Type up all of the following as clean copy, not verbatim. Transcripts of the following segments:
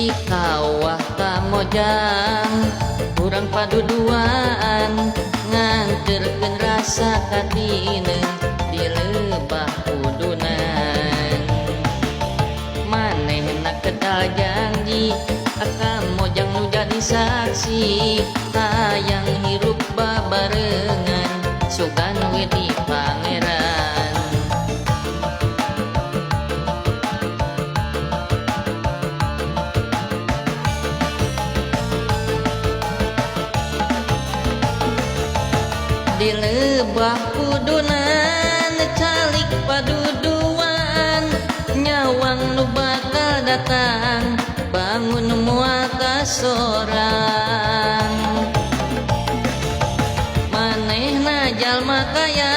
Di kawah kamojang urang paduduaan nganterkeun rasa katineung di lebah udunan. Manehna kedal janji ka mojang nu jadi saksi, hayang hirup babarengan sugan we di pangeran. Di lebah udunan calik paduduan nyawang nu bakal datang bangun moal kasorang. Manehna jalma kaya,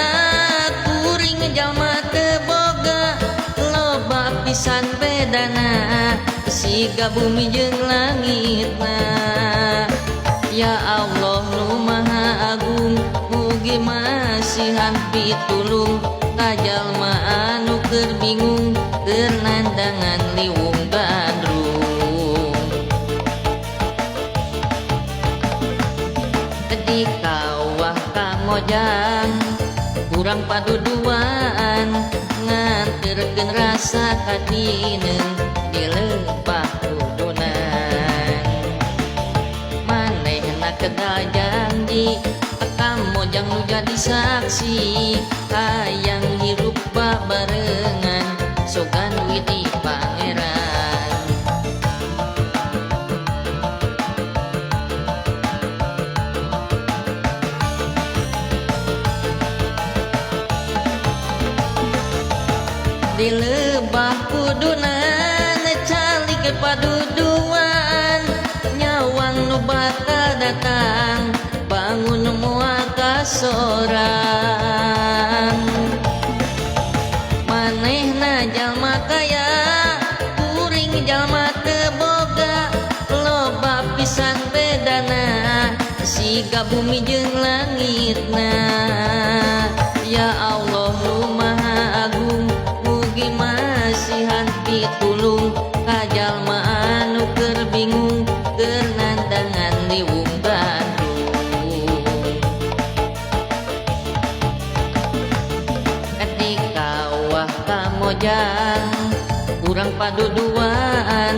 kuring jalma teu boga, loba pisan bedana siga bumi jeung langitna. Ya Allah nu Maha Agung, mugi masihan pitulung ka jalma anu keur bingung keur nandangan liwung gandrung. Di kawah kamojang urang paduduaan nganterkeun rasa katineung di lebah udunan. Manehna kedal janji ka mojang nu jadi saksi, hayang hirup babarengan sugan we di pangeran. Di lebah udunan calik paduduan nyawang nu bakal datang bangun moal kasorang. Manehna jalma kaya, kuring jalma teu boga, loba pisan bedana siga bumi jeung langitna. Ya Allah nu Maha Agung, mugi masihan pitulung ka jalma anu keur bingung keur nandangan liwung gandrung. Di kawah kamojang urang paduduaan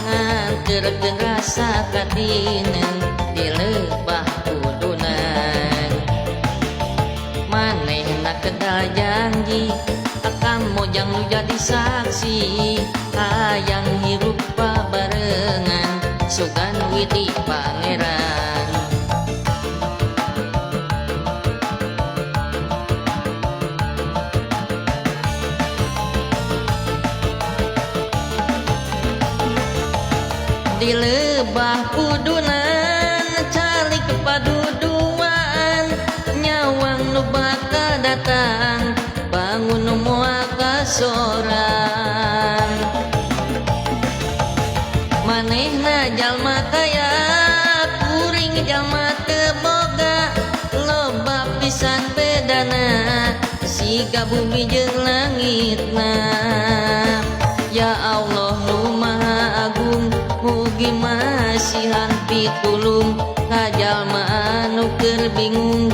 nganterkeun rasa katineung di lebah udunan. Manehna kedal janji ka mojang nu jadi saksi, hayang hirup babarengan sugan we di pangeran. Di lebah udunan calik paduduan nyawang nu bakal datang bangun moal kasorang. Manehna jalma kaya, kuring jalma teu boga, loba pisan bedana siga bumi jeung langitna. Ya Allah nu Maha Agung, mugi masihan pitulung ka jalma anu keur bingung